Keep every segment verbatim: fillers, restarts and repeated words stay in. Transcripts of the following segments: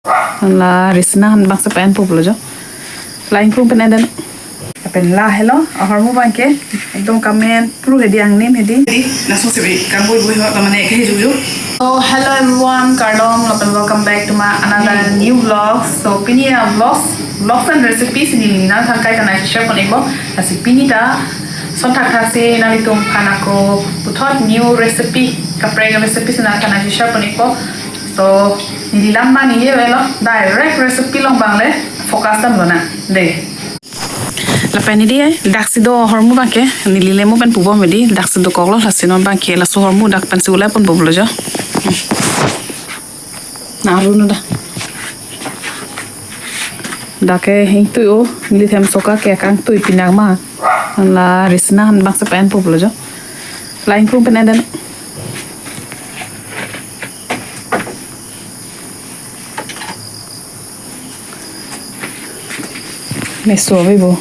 La risna han bangsi pen pulo jo. La ingkung pen eden. Lapen lahelo, ahormu abangke, ekdom kamen, pru hedi angnim hedi. Hedi, laso si kambui bui ho, tamane ke juju. So, hello everyone, kardom, lapen welcome back to my another new vlog. So, pini a vlogs, vlogs and recipes neli nangthan kaita nangsi share pon-ikpo. Lasi pini ta, son thakthak si nanglitum aphan ako puthot new recipe, kaprek recipe si nangthan nangsi share pon-ikpo. So, neli lam ma neli avelo, direct recipe along abang le focus damlonang, de. Lapen hedi, daksi do ahormu abangke, neli le mo pen pubom hedi, daksi dokoklo, lasi non abangke, laso ahormu dak pensi ulai ponbomlo jo. Na arun da. Dak ke hingtui o, neli themsoka ke kangtui pinak ma. La risna han bangsi pen pulo jo. La ingkung pen eden. Meso ave bo.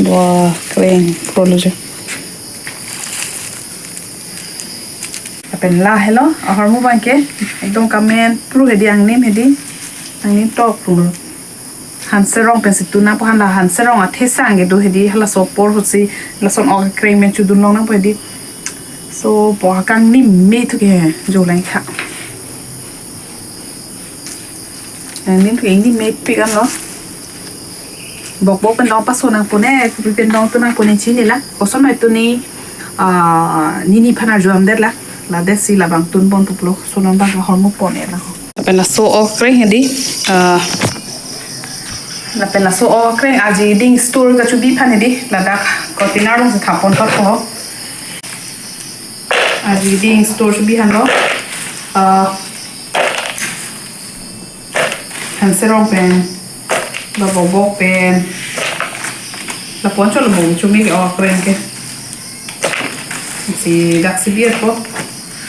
Bo kreng pulo jo. Lapen lahelo, ahormu abangke, ekdom kamen, pru hedi angnim hedi, angnim tok pru. Hanserong pensi tun nangpo, hala hanserong athesang kedo hedi, halaso apor ahut si, lason ok kreng pen chudun long nangpo hedi. So, bo kangnim me thu ke, jo lang tha. Angnim thu ingnim mepik anlo. Bokbok pen dong paso nangpo ne, kopi pen dong tun nangpo ne chinine la. Koson mai tun ne, ah, nini aphan arju-amdet la. Ladet si labang tun pon pulo, so non abang ahormu pon-e la. Lapen laso ok kreng hedi, ah, lapen laso ok kreng aji ding store kachubi aphan hedi, ladak container along si thap pon thot po. Aji ding store chubi aphanlo. Ah, hanserong pen, la bokbok pen, lapu-an chot la bong chumi ke ok kreng ke. Si daksi biar po.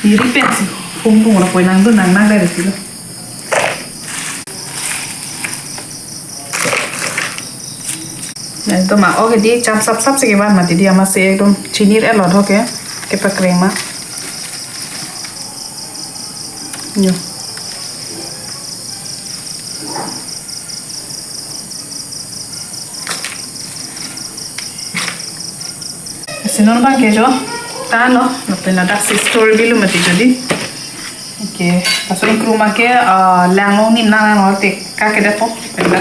Neli pensi hum hum la poi nangdun nang nang dari silo. Ekdom ma, ok hedi cham sap sap si kevan mati hedi amatsi ekdom chinine lo do ke, kepakreng ma. Yo. Lasi non abangke jo, tanglo, lapen ladak si store bilu mati jo hedi. Okay, laso ingkung abangke, ah, lang long nim nang nang lo te ka kedet po, penda.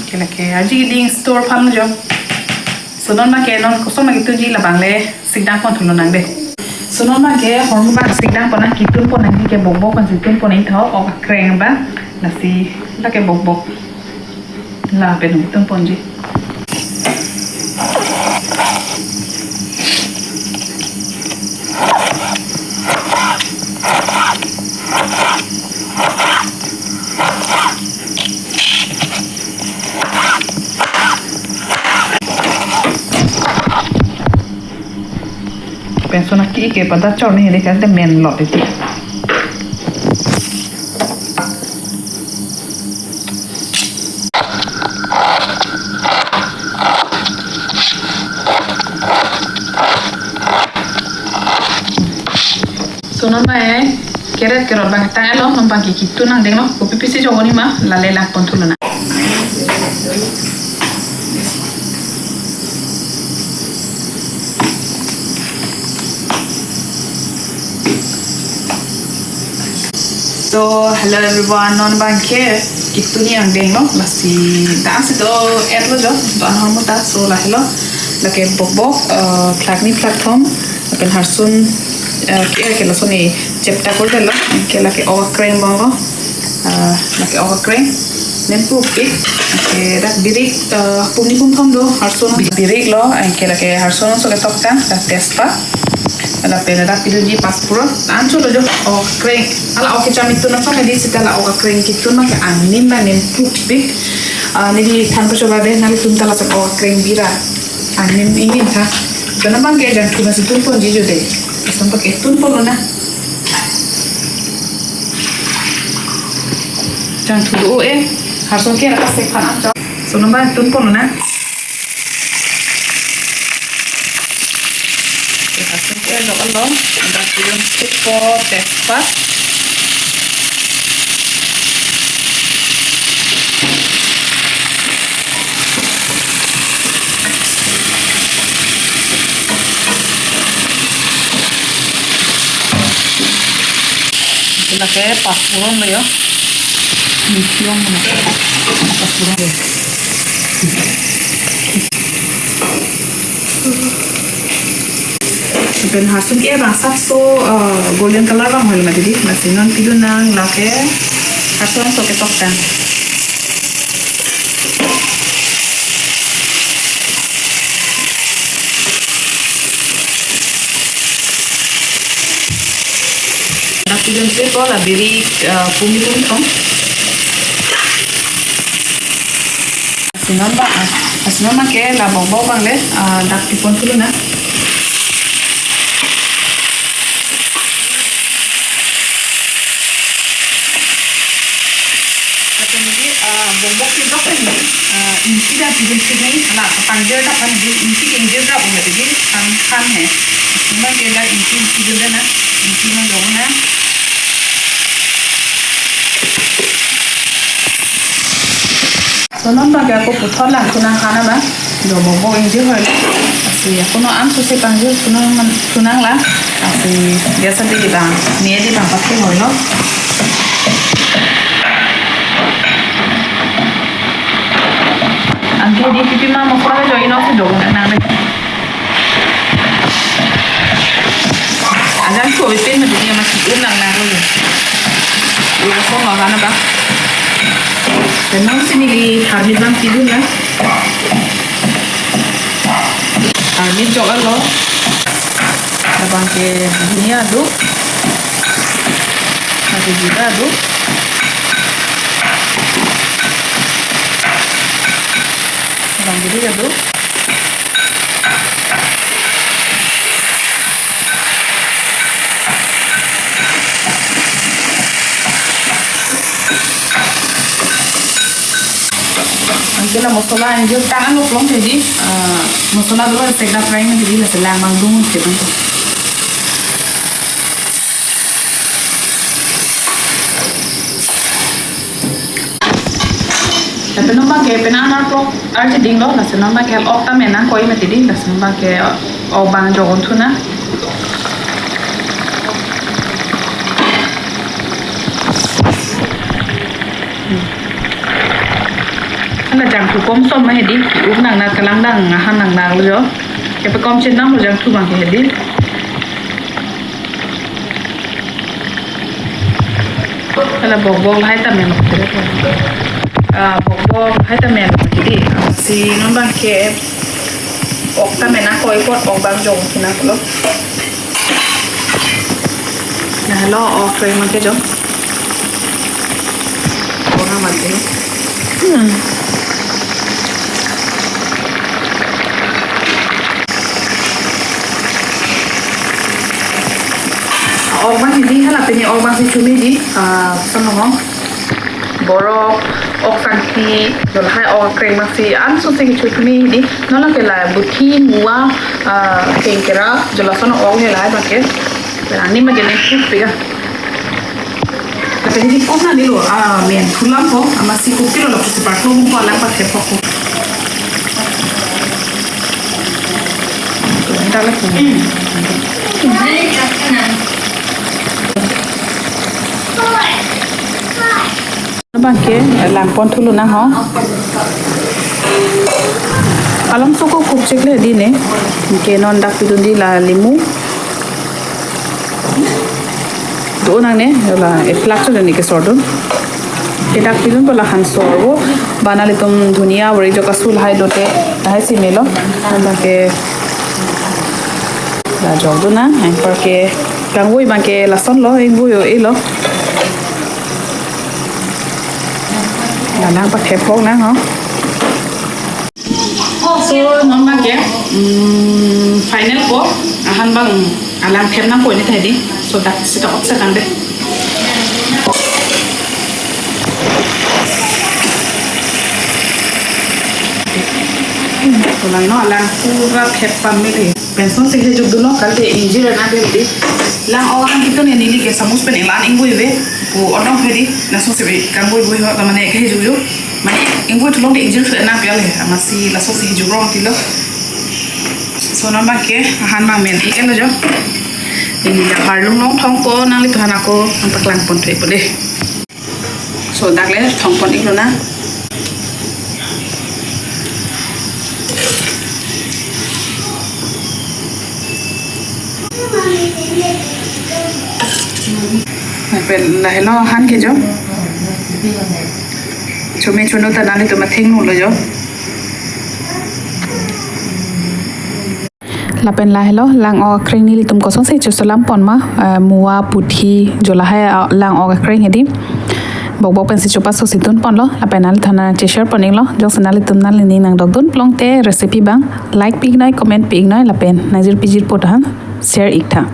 Okay, lake aji ding store aphan jo. So non abangke non koson ma kitunji labang le sikdang pon thulonang de. So non abangke ahormu abang sikdang pon nang, kitun pon nangji ke bokbok pen si tun pon-ik tha, ok kreng abang, lasi lake bokbok. Lapen tun ponji. Pensi nangki-ik ke pada chor ni hedi kan te men lot iti. So non abang, eh, keret kerot abang tanglo, non abangke kitun nangdenglo, kopi pisi jokoni ma, lale lang pon thulonang. So, hello everyone, non abangke kitun nangdenglo, lasi dak si do-etlo jo, do-an ahormu ta, so lahelo, lake bokbok, eh, phlak ni phlak thom, lapen harsun, eh, ke, ke lason ni chepta kordetlo, ke lake ok kreng abanglo, eh, lake ok kreng, nempupik, ke dak birik, eh, pumni pumthom do, harsun, biriklo, ke lake harsun so ketok ta, dak tejpat, lapen dak pidunji pancphoron, anchotlo jo, ok kreng, hala ok kecham itun ason hedi seta la ok kreng kitun ma ke angnim ma nempupik, ah, neli than pachoba de, nanglitum ta lason ok kreng bira. Angnim ingin tha. Kena abangke jangthu nangsi tun ponji jo de. Lason abangke tun ponlonang. Jangthu do-o eh. Harsun ke raka sek phan anchot. So non abang tun ponlonang. Harsun ke jok along. Dak Itum sitpo tejpat. Lake pafuron lo yo. Mithiom lo. Pafuron lo. Lapen harsum ke bang sapso, uh, golden color bang hol mati di. Lasi non pidun nang lake harsum so ketok tang. Dak pidun sitpo la birik, uh, pumi pumi kong. Lasi non bang, ah, lasi non bang ke la bokbok bang le, ah, dak pipon thulo na. Lapen di, ah, bokbok pidok pen, ah, ingti dak pidun sini, la pangjir dak kan di, ingti ingjir dak ong di, kan kan he. Lasi non bang ke dak ingti pidun na, ingti man dong na. So non bang ke ako puthot lang thu nang hana ba. Jo bokbok ingjir hoi. Lasi ako non an sose pangjir thu nang man, thu nang la. Lasi biasa di bang, ni di bang pati hoi lo. Anke di pipi ma mokra jo ino si dong nang de. Ajang ko ipin mati dia mati un nang nang lo. Ura so lo hana ba. Tenang sini li harmit bang pidun na. Harmit jo lo. Labang ke dunia do. Mati juga do. Labang jadi ya do. Anke la masala anjo tang ano plong tadi, ah, masala dolo sekda fry na tadi la selang mang dung tadi. Lapen non bang ke penang arpok archeding lo, lasi non bang ke ok ta menang koi mati di, lasi non bang ke ok bang jogon thu na. Hala jangthu komsom ma hedi, ki-uk nang na kelang dang ahan nang na lo jo. Kepekom chin nang lo jangthu bang ke hedi. Hala bokbok lahai ta men. Ah, bokbok lahai ta men. Jadi, si non bang ke ok ta men ako ipot ok bang jong kina lo. Nah, lo ok reng mangke jong. Orang mati. Hmm. Ok bang hedi hala pini ok bang si chumi di, ah, sono ho. Borok, ok sangthi, jo lahai ok kreng masi, an so si kecho chumi di, non la ke la buthi, mua, ah, kengkera, jo lason ok le lahai bang ke. Ani ma ke ne kuk pega. Tapi ini kok na nilo, ah, men, thulam ko, ama si kuk kilo lo, si parlo mo ko alang pakai poko. Dah lah. Hmm. Bang ke, langpon thulo nang ho. Alam soko kuk chek le di ne. Ke non dak pidun di la limu. Do nang ne, la eplak cho ni ke sordun. Ke dak pidun pala han sorbo. Bana litum dunia wari jo kasul hai dote, hai si melo. Bang ke la jok do na, hai par ke kangvoi bang ke lason lo, ingvoi o e lo. Alang pathek phok nang ho. So, non bang ke, mm, final ko, ahan bang alang thep nang ko ini tadi. So, dak sita ok sa tang de. Tulang no alang pura thep pamili. Lasonsi kehijukdunlo, kalite ingjir an ave dei. Lang-ok an kiton ya neli ke samus pen la-an ingvoi ave pu odong ave dei. Lasonsi kangvoi voi ho, ta mane kehijukjuk. Mane ingvoi thu longte ingjir thu nangpi le. Amatsi lasonsi hijukrong tilo. So non abang ke ahan abang men-iklo jo. Neli la harlung nangthongpo, nanglitum aphan ako nangpaklang pon thupo dei. So dak le thongpon-iklo nang. Lapen lahelo ahan ke jo. Chome chono ta nanglitum athengno lo jo. Lapen lahelo lang-ok akreng nelitum kosonsi chosolam pon ma, eh, moa, puthi, jo lahai, ah, lang-ok akreng hedi. Bokbok pensi chopaso si dun ponlo, lapen nanglitum aphan cheshare pon-iklo, jongsi nanglitum nanglining nangdokdun pulote recipe abang, like pi-iknoi, comment pi-iknoi, lapen nangjirpi jirpo ta share-iktha.